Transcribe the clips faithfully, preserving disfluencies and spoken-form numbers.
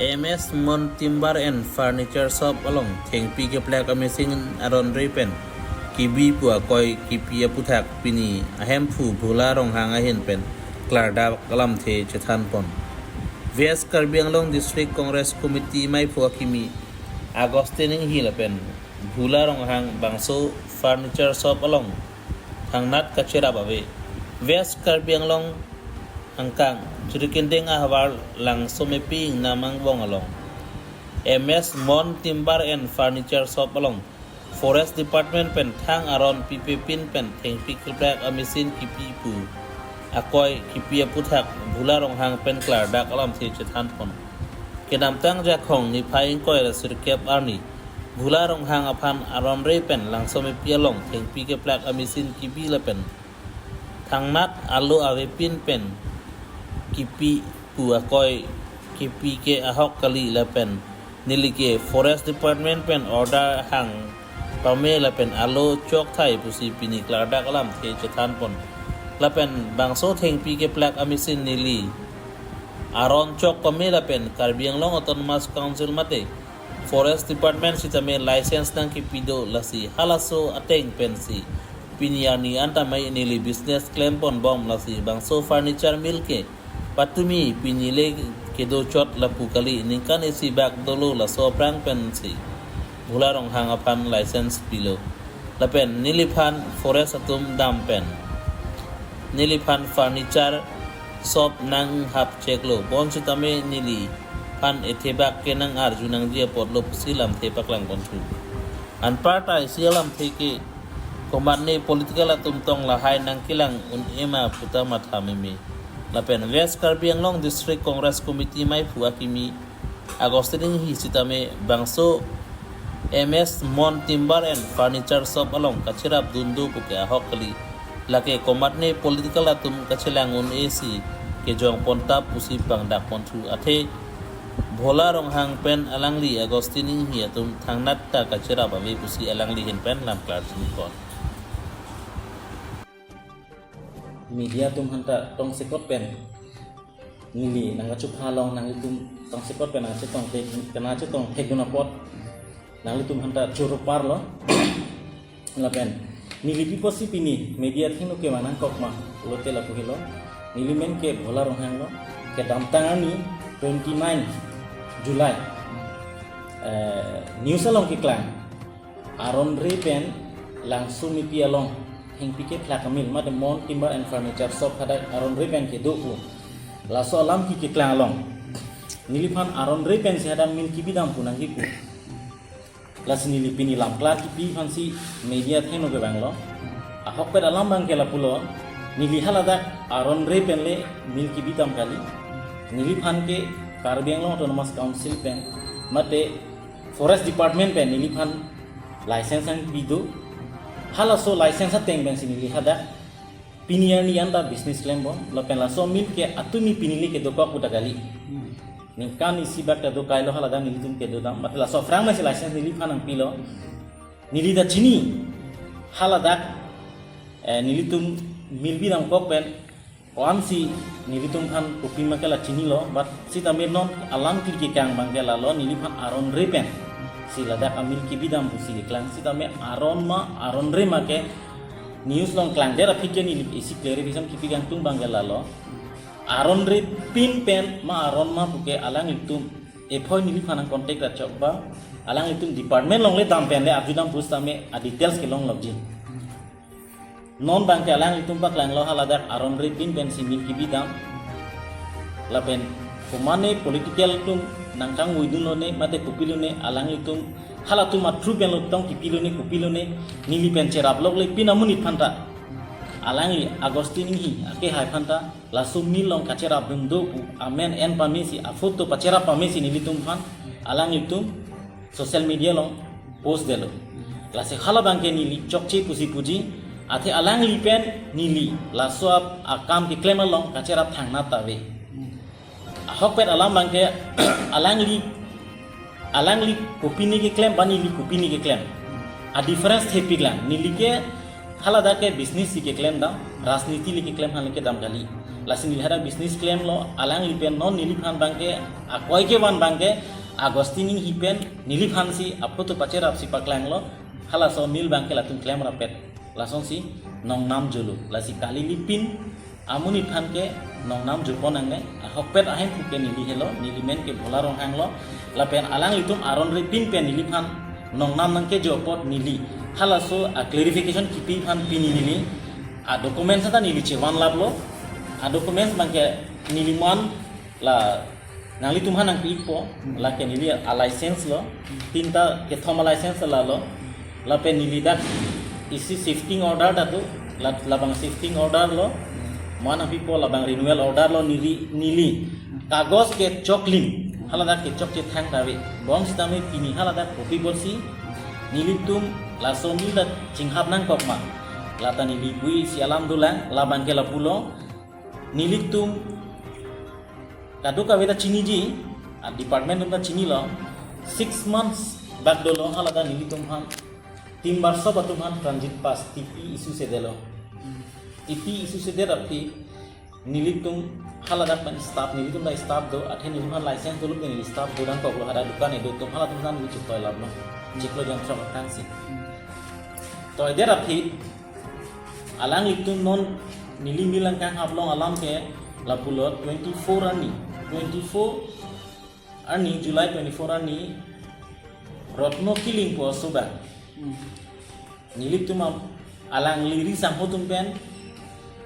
M S Mon Timber and Furniture Shop along thengpi keplak amachine aron re pen kebi pu akoi kipi aputhak pini ahemphu Bhola Ronghang ahin pen klardak alamthe chethanpon. West Karbi Anglong District Congress Committee maiphu akimi Augustine Enghi lapen Bhola Ronghang bangso furniture shop along thangnat kacherap ave. West Karbi Anglong angkang Jirikinding ahavar Langsomepi Ingnam angbong along M S Mon Timber and Furniture Shop along Forest Department pen thang aron pipepin pen thengpi keplak amachine kipi pu akoi kipi aputhak Bhola Ronghang pen klardak alamthe chethanpon. Kedamtang Jakhong niphai ingkoi ra sirkep arni Bhola Ronghang aphan aron re pen Langsomepi along thengpi keplak amachine kibi lapen thangnat alo avepin pen kipi pu akoi kipi ke ahok kali lapen neli ke Forest Department pen order hang pame lapen alo chokthai pusi pini klardak alamthe chethanpon. Lapen bangso thengpi keplak amachine neli aron chok pame lapen Karbi Anglong Autonomous Council mate Forest Department sitame license nangkipi do, lasi halaso ateng pensi pini arni anta mai neli business klempon bom, lasi bangso furniture mill ke patumi pini le kedo chot lapu kali, ningkan isi bak dolo laso aphrang pensi Bhola Ronghang aphan license pilo. Lapen neliphan forest atum dam pen neliphan furniture shop nanghap cheklo, bonsitame neliphan ethebak ke nang-arju nangji apotlo pusi lamthe paklangpon thu. Anparta isi alamthe ke komatne political atum tong lahai nangkelang un-e ma puta matha meme. Lapen West Karbi Anglong District Congress Committee maiphu akimi Augustine Enghi sitame bangso M S Mon Timber and Furniture Shop along kacherap dun do puke ahok kali. Lake komatne political atum kachelang un-e si kejongpon tap pusi pangdakpon thu, athe Bhola Ronghang pen alangli Augustine Enghi atum thangnat ta kacherap ave pusi alangli ahin pen lam klarjumpon. Media atum aphanta tongsekot pen neli nangkachupha along nanglitum tongsekot pen nangchetong thek, nangchetong thekdun apot nanglitum aphanta choro parlo. Lapen neli pi apotsi pini media athengno kevang nangkok ma pulote lapu helo. Neli men ke Bhola Ronghang lo. Kedamtang arni twenty nine July, eh, news along keklang aron re pen Langsomepi along thengpi keplak amill mate Mon Timber and Furniture Shop hadak aron re pen kedo pu, laso alam ke keklang along neliphan aron re pensi hadak mill kebidam pu nangji pu. Lasi neli pini lam klar kipi aphansi media athengno kevanglo. Ahokpet alam abang ke lapulo, neli haladak aron re pen le mill kebidam kali. Neliphan ke Karbi Anglong Autonomous Council pen mate Forest Department pen neliphan license nangpi do. Halaso license ateng pensi neli hadak pini arni anta business klembom, lapen laso mill ke atumi pini le kedokok puta kali. Hmm. Ningkan isi bak kedo kailo haladak nelitum kedodam. Mate laso aphrang masi license neliphan nangpilo. Neli ta chini haladak, eh, nelitum mill bidamkok pen ko-ansi nelitum aphan kopima ke la chinilo, but sitame non alam klikekang abang ke lalo, neliphan aron re pensi ladak amill kebidam pusi keklang, sitame aron ma aron re ma ke news along klangdet aphi ke neli isi clarification kipi kangtung abang ke lalo. Aron re pin pen ma aron ma puke alanglitum ephoi neliphan nang contact rachok ba, alanglitum department along le dam pen le arjudam pusitame a details kelong logji. Non abang ke alanglitum paklanglo haladak aron re pin pensi mill kebidam. Lapen komatne political atum nangkangvoidunlone mate kopilone alanglitum halatum a-through pen lo tong kipilone kopilone neli pen cheraplok le pin amonit aphanta. Alangli Augustine Enghi akehai aphanta laso mill along kacherapdun do pu amen en pamesi, a-photo pacherap pamesi nelitum aphan alanglitum social media along post detlo. Lasi hala abang ke neli chokche pusi puji, athe alangli pen neli laso ap-, akam keklem along kacherap thangnat ta ave. Ahokpet alam abang ke alangli, alangli kopine keklem ba neli kopine keklem, a-difference thepiklang. Neli ke haladak ke business si keklem dam, rajniti le keklem hale kedam kali. Lasi neli hadak business klemlo, alangli pen non neliphan abangke, akoi kevan abangke, Agustin Enghi pen neliphan si aphoto pacherap si paklanglo, halaso mill abangke latum klemrap-et. Lasonsi nongnam jolo. Lasi kali lipin amonit aphan ke nongnam jopon nangne, ahokpet ahem puke neli helo, neli men ke Bhola Ronghang lo, lapen alanglitum aron repin pen neliphan nongnam nangkejo apot neli halaso a clarification kipi aphan pini neli a documents ta neli chevan laplo, a documents abangke neli man la nanglitum aphan nangpipo, lake neli a license lo, tinta kethom a license lalo, lapen neli dak isi shifting order ta do, la, labang shifting order lo, man nangpipo labang renewal order lo, neli, neli kagos kechok lim, haladak kechokche thangta ave. Bonsitame pini haladak kopi apotsi nelitum laso mill ta chinghap nangkok ma, lata neli bui si alam dolang, labangke lapulo, nelitum kadokave ta chiniji, a department atum ta chinilo, six months bak dolo, haladak nelitum aphan, timber shop atum aphan transit pass T P issue sedetlo. T P issue sedet aphi nelitum haladak pen staff, nelitum ta staff do, athe nelitum aphan license dolo, neli staff dodang koklo, hadak dukan edo atum, halatum aphan neli chitoi laplo, chiklo jam throk athang si. Toidet aphi alanglitum non neli mill angkang haplong alam ke lapulo twenty-four arni, twenty-four arni, July twenty-four arni, Rotno Killing pu aso abang. Hmm. Nelitum am-, alangli ri sangho atum pen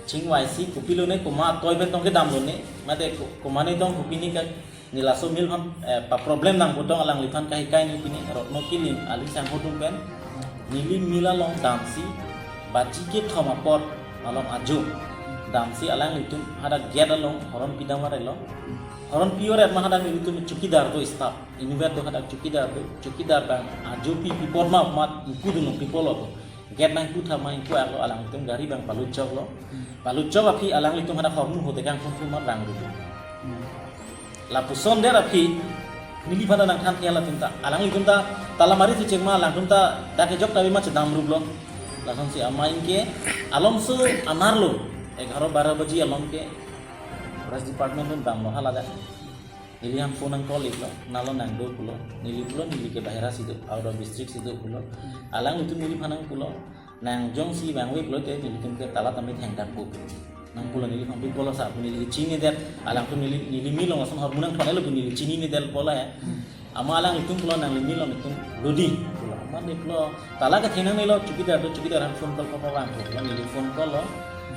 chingvaisi kopilone, komat atoi pen tong kedamlone, mate ko-, komatne tong kopine ka, neli laso mill aphan, eh, pa problem nangputong alangliphan kahikai ni pini Rotno Killing ali sangho atum pen neli mill along damsi baji kethom apor along ajo damsi alanglitum hadak gate along horon pidam arelo. Horon pi-oret ma, hadak nelitum chowkidar do staff. Inutvet do hadak chowkidar do. Chowkidar abang ajo pi, pipot ma mat ingpu dunlong, pipotlo do. Gate nangpu thap ma ingpu arlo, alangtum gari abang palut choklo. Hmm. Palut chok aphi alanglitum hadak hormu hote kangthum thum ma rang do. Hmm. Lapuson det aphi neli phada nangthan ke latum ta, alanglitum ta tala mari thuchek ma, alangtum ta dak kejok ta ave ma chedam ruplo. Lasonsi amai ke alomso anerlo, egharo bara baji along ke forest department atum damlo haladak. Neli aphan phone nang call iklo, nalo nangdo pulo. Neli pulo, neli ke bahera si do, out of district si do pulo. Alanglitum neliphan nangpulo, nang jongsi vangve pulote nelitum ke tala tame thengdak pu. Nangpulo, neliphan pi pulo sa pu, neli chininedet, alangtum neli, neli mill along ason hormu nangthon-etlo pu neli chininedet pulo ya. Ama alanglitum pulo, nangli mill along itum dodi pulo. Ama ne pulo, tala kethengnang nelo, chowkidar do, chowkidar aphan phone call papa vang pulo, neli phone call lo,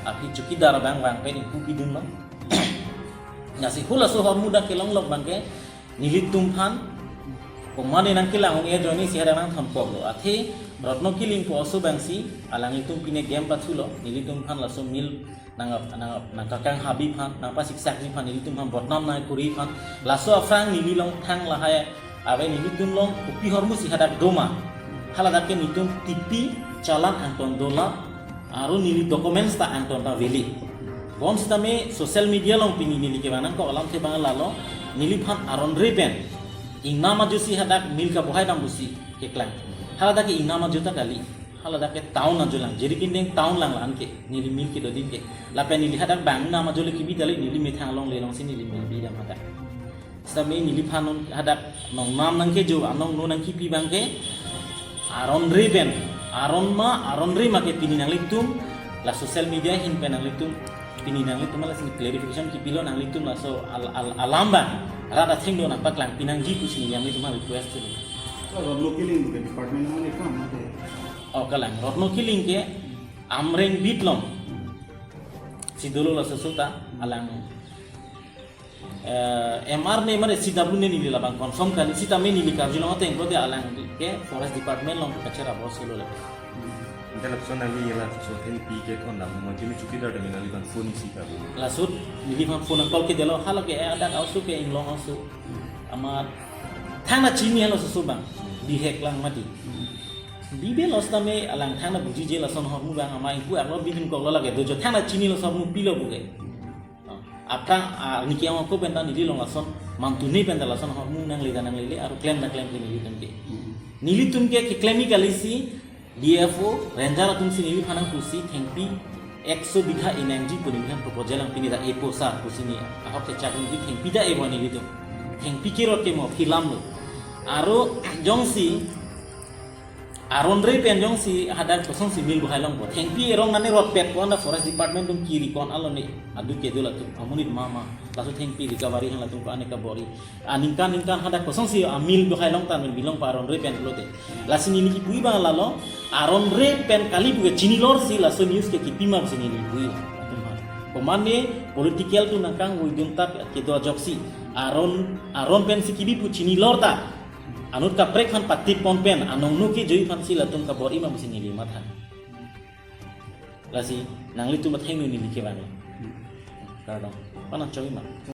aphi chowkidar abang vangpen ingpu pidunlo. Lasi halaso ahormu dak kelonglok abangke nelitum aphan komatne nangkelang ong-e ajoine si hadak nangthon koklo. Athe Rotno Killing pu aso abangsi alanglitum pine gem pathulo, nelitum aphan laso mill nang, nang, nangkakanghabi aphan, nangpasiksakji aphan, nelitum aphan bodnam nangkuri aphan, laso aphrang neli along thang lahai ave, nelitum along kopi ahormu si hadak doma, haladak ke nelitum T P, challan angton dolang, aru neli documents ta angton ta valid. Bonsitame social media along pini neli kevang nangkok alamthe abang lalo, neliphan aron re pen ingnam ajo si hadak mill kabohai dam pusi keklang. Haladak ke ingnam ajo ta kali. Haladak ke town ajo lang, Jirikindeng town lang la-an ke, neli mill kedo adim ke. Lapen neli hadak bang ingnam ajo le kebi detlo, neli methang along le alongsi neli mill bidam hadak. Sitame neliphan non hadak nongnam nangkejo, anong no nangkipi abangke aron re pen, aron ma, aron re ma ke pini nanglitum la social media ahin pen nanglitum, pini nanglitum lasi clarification kipilo, nanglitum laso al-, al-, alam abang rat athengno nangpaklang pinangji pusi nanglitum request tu. Rotno Killing ke department mane kam mate? Oh, kalang. Rotno Killing ke Amreng beat along si dolo laso sota, alang, eh, M R ne mane C W ne, neli labang confirm kali, sitame neli karjulong ateng pulote alang ke forest department along kacherap bor solo le. Ante lapuson nangli laso thengpi kethondam, mane chowkidar tame nangliphan phone isi ka bo? Laso neliphan phone call kedetlo, hala ke, eh, hadak aoso ke, Inglong aoso. Ama thangta chini halaso aso abang, bihek lang mati. Bibelo sitame alang thangta bujije lason ahormu abang, ama ingpu arlo bidun koklo, lake dojo thangta chinilo, laso ahormu pilo pu ke. Aphrang, ah, niki ang ako pen ta neli along lason, mantu ne pen ta lason ahormu nangle ta nanglele, aru klem ta klemkle nelitum ke. Nelitum ke keklem-ik kali si, D F O, ranger atum si neliphan nangpusi, thengpi, ekso bigha enangji pu nelitum proposal nangpi, neli ta epo sar pusi neli ahok kechak neli thengpi ta epo nelitum. Thengpi kerot ke mo philam lo. Aro jongsi aron re pen jongsi hadak kosonsi mill bohai longpo, thengpi erong nane rotpet ko anda forest department atum kiri kon alo ne adu kedo latum amonit mama laso thengpi recovery han latum ko ane kabor-i. Aningkan ningkan hadak kosonsi amill bohai longtang pen bilong pa aron re pen pulote. Lasi neli kipu abang lalo, aron re pen kali pu ke chinilor si laso news ke kipi ma pusi neli kipu. Komatne political atum nangkangvoi dun ta kedo ajoksi aron, aron pensi kipi pu chinilor ta anut kaprek aphan patip pon pen anong nu kejoi aphansi latum kabor-i ma pusi neli matha. Lasi nanglitum athengno neli kevang. Kardom. Panang choi ma.